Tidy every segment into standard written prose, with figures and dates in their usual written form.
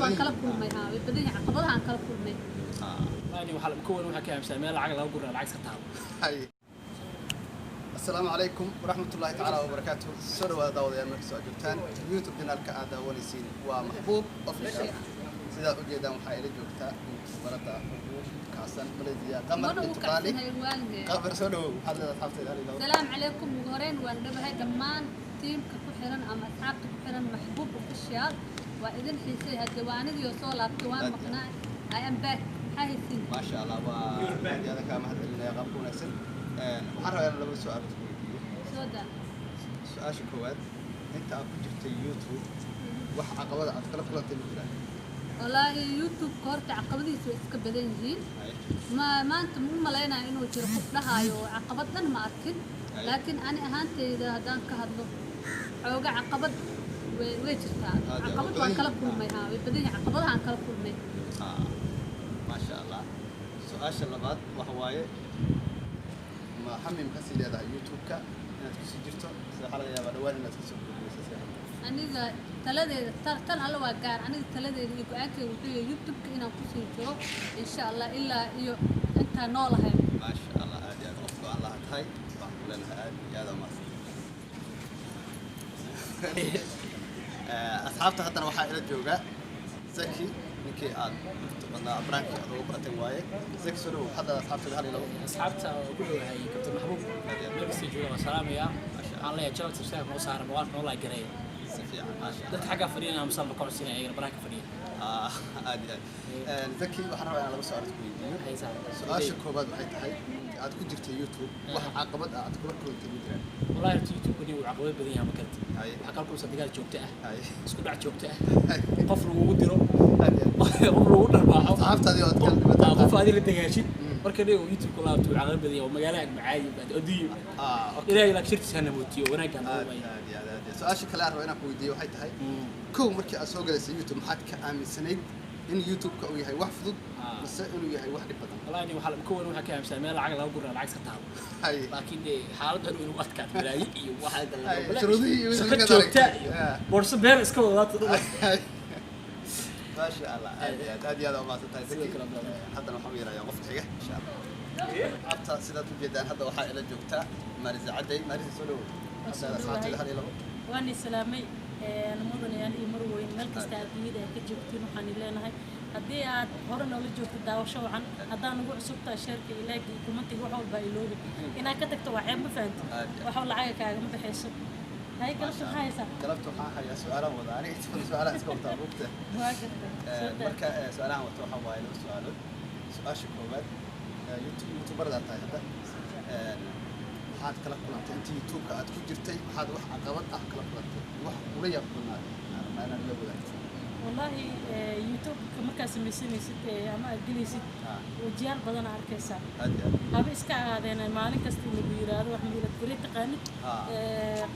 Waan kala kulmay, haa, way badan yihiin caqabadaha aan kala kulmay. Waani waxaa kowan waxaa ka aaminsan meel lacag laga gurna, lacag iska taalo. Hay. Asalaamu calaykum waraxmatullaahi tacaala wabarakaatu. Soo dhawaada daawadayaal, markastoo aad joogtaan YouTube channelka aad daawanaysiin waa Maxbuub Official. Sidaad ujeedaan, waxaa ila joogta barada ugu kacsan Malaysia, Qamar Mana ugu bintu Qaali. kacsanhay waalige. Qamar, soo dhawow. Waxaad leedahay asxaabtayda hal iyo labo. Salaamu calaykum. Ugu horeyn waan dhabahay dhammaan tiimka ku xiran ama asxaabta ku xiran Maxbuub Official. Waa idin xiisay. Hadde waa anigii oo soo laabtay, waan Aad iyo maqnaa. I am back. Maxaa haysiin? Maasha Allah, waa aad iyo aad kaa mahad celinaya qaabka wanaagsan. Waxaan rabaa inaan laba su'aalood ku weydiiyo. Soo daa. Su-aasha koowaad, inta aad ku jirtay YouTube, wax caqabada aad kala kulantay ma jiraan? Wallaahi, YouTube-ka horta caqabadihiisu way iska badan yihiin. Ma maanta ma u malaynayo inuu jiro qof dhahaayo caqabad dhan ma arkin. Ay. Laakiin ani ahaantayda haddaan ka hadlo, xooga caqabad way jirtaa. Aad iyo Caqabad aad waan badan kala yihiin. kulmay, haa, way badan yihiin caqabadaha aan kala kulmay. Ah, maasha Allah. Su-aasha labaad waxa waaye, ma hamim ka sii leedahay YouTube-ka inaad kusii jirto, sida waxaa laga yaabaa dhawaan inaad kasoo gudbiyso si Aniga taladeeda tal alla waa gaar. Aniga taladeeda iyo go-aankeyga wuxuu yahay YouTube-ka inaan kusii jiro, insha Allah, ilaa iyo intaan noolahay. Maasha Allah, aad iyo aad qof go-aan laha tahay. Waxaan ku leenahay aad iyo aad umahadsan. Asxaabta, haddana waxaa ila jooga Zaki, ninkii aad inta badnaa braankii aad ugu barateen waaye. Zaki, soo dhawow. Hadda asxaabtada hal iyo labo. Asxaabta oo ku dhowahay Kabtan Maxbuub Aad iyo aad. meel kastay joogaan waa salaamaya. Maasha Waxaan leeyahay channel subscribe noo saara, muuqaalka noo like gareeya. Si fiican, maasha Allah. Dadka xaggaa fadhiyana amsaan ba ka codsanaya, ayagana baraha ka fadhiya. Ah, aad iyo aad. Zaki, waxaan rabaa inaan laba su'aalood ku weydiiyo. Haysaa. Su-aasha koowaad waxay tahay, inta aad ku jirtay YouTube, wax caqabad ah aad kula kulantay ma jiraan? Wallahi horta YouTube kani wuu caqabad badan yahay, ma karti. Haye. Waxaa kala kulmsa dagaal joogto ah, Haye. isku dhac joogto ah, Haye. qof lagugu diro, Aad iyo aad. qof lagu dharbaaxo. Asxaabtaadii oo aad kala dhibataan. Qof adiga la dagaashid. Marka dhigo YouTube ku laabto, wuu caqabad badan yahay. Waa magaalo macaadi adduunyo. Ah, okay. Ilaahay laakiin shartiisa hana mootiyo wanaagga Aad nagu waayo. aad iyo aad aad iyo aad. Su-aasha kale aan rabo inaan ku weydiiyo waxay tahay, kow, markii aad soo galaysay YouTube, maxaad ka aaminsanayd in YouTube-ka uu yahay wax fudud mise inuu yahay wax dhib badan? Wallahi nin waxaa kowan waxaa ka aaminsan meel lacag laga gurna, lacag iska taalo. Laakiin dee xaaladdan inuu adkaato, balaayi iyo waxa Haye, shuruudihii iyo wixii shaqo markaad joogta aragtay. iyo boorso beer iska wadaata dad. Maasha Allah, aad iyo aad, aad iyo aad umahadsan tahay, Zaki. Sidoo kale, brother. Haddana waxaan u yeerayaa qofka xiga, insha Allah. Abta, sidaad u jeedaan, hadda waxaa ila joogta Marisa Cadey. Marisa, soo dhawow. Waa soo Hadda asxaabtayda dhawahay. hal iyo labo. Waan islaamay mudanayaal iyo marweyn, meel kasta adduunyada ay ka joogtiin. Waxaan leenahay, haddii aad hore noola joogto, daawasho wacan. Haddaan ugu cusubtahay, share-ka iyo like iyo comment-iga, wax walba iloobi. Inaad ka tagto waa ceeb, ma fahanti? Aad iyo aad. Wax lacaga kaagama baxayso. Hay, galabta maxaa haysaa? Galabta waxaan hayaa su-aalaan wada. Aniga inta badan su-aalahan iska wataa, buugta. Waa garta, soo daa. Marka su-aalahan wato waxaa waaye laba su-aalood. Su-aasha koowaad, YouTuberada tahay hadda, maxaad kala kulantay intii YouTube-ka aad ku jirtay? Maxaad wax caqabad ah kala kulantay, wax kula yaab badnaaday aan rabnaa inaad ila wadaagto? Wallaahi, YouTube-ka markaad samaysanaysid ama aad gelaysid, wajiyaal badan aa arkaysaa. Aad iyo aad. Haba iska ahaadeen maalin kasta in lagu yiraahdo wax miilad gari taqaanid,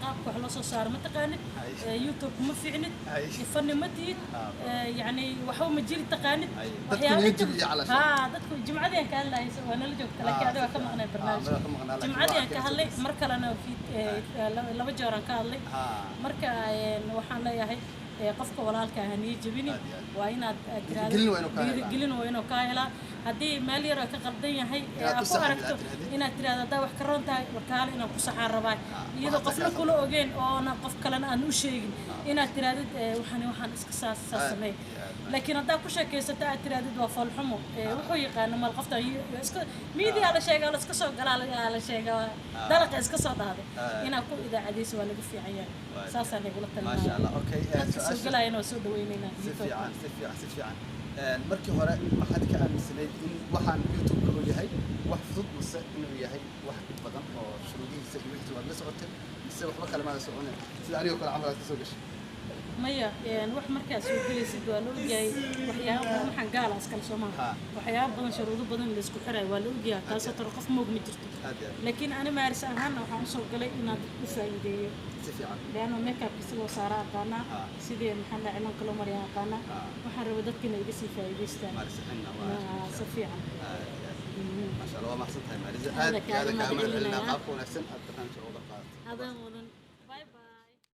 qaabka wax loo soo saaro ma taqaanid, YouTube ma fiicnid, fanni ma tihid, yacni waxba ma jiri taqaanid. Dadku Waxyaabo niyad jabi iyo calaasha. Haa, dadku jimcadii aan ka hadlayay waa nala joogta, laakiin adiga waa ka Si maqnay fiican. Barnaamijka. Waa ka maqnaa, laakiin Jimcadii waa aan ka arkay hadlay, mar kalena laba jeer aan ka hadlay. Marka waxaan leeyahay, qofka walaalka ah niyo jebinin. Aad iyo aad. Waa inaad aad tiraahdo Dhiirigelin waa inuu kaa helaa. Dhiirigelin waa inuu kaa helaa. Haddii meel yar oo ka qaldan yahay Inaad aad ku ku saxdid, aragto, aad tirahdid. Inaad tirahdo haddaa wax ka roon tahay, warkaale inaan ku saxaan rabaa, iyadoo waxaad qofna tahay. Kula ogeyn oona qof kalena aan u sheegin, inaad tirahdid waxaan iska saas saas Aad sameey. iyo aad. Laakiin haddaa ku sheekaysato, aad tirahdid waa foolxumo, wuxuu yaqaano mal qofta iska media la sheegaa, la iska soo galaa, la sheegaa, dalaqa iska soo dhahday, inaad ku idaacadayso waa laga fiican yahay. Saasaan igula Maasha talinaaya. Allah, okay. Dadka soo Su-aasha galayana waa soo dhaweynaynaa Si YouTube. fiican, si fiican, si fiican. Markii hore maxaad ka aaminsanayd in waxaan YouTube-ka uu yahay wax fudud mise inuu yahay wax dhib badan, oo shuruudihiisa iyo wixiisa waad la socotay mise waxba kale maada soconin, sida anigoo kale camal aad ka soo gashay? Maya, wax markaad soo gelaysid waa la ogyahay waxyaabo badan. Waxaan gaala iskale soo maaha. Waxyaabo badan, shuruudo badan la isku xirayo waa la ogyahay, taasoo taro qof moog ma jirto. Aad iyo aad. Laakiin ani maaris ahaanna waxaan usoo galay inaad u faa'iideeyo. Si fiican. Leanno makeupka si loo saara aqaanaa, sidii maxaa la cilanka loo mariyaa aqaanaa. Waxaan rabay dadka inay iga sii faa'iidaystaan. Maarisixinna waa Si fiican. Aad iyo aad. Maasha Allah, waa mahadsan tahay, Maarisa. Aad Aad iyo aad kaaga kaa mahadcelinaa mahadcelinayaa. qaabka wanaagsan aad barnaamijka uga qaadatay. Adaan mudan.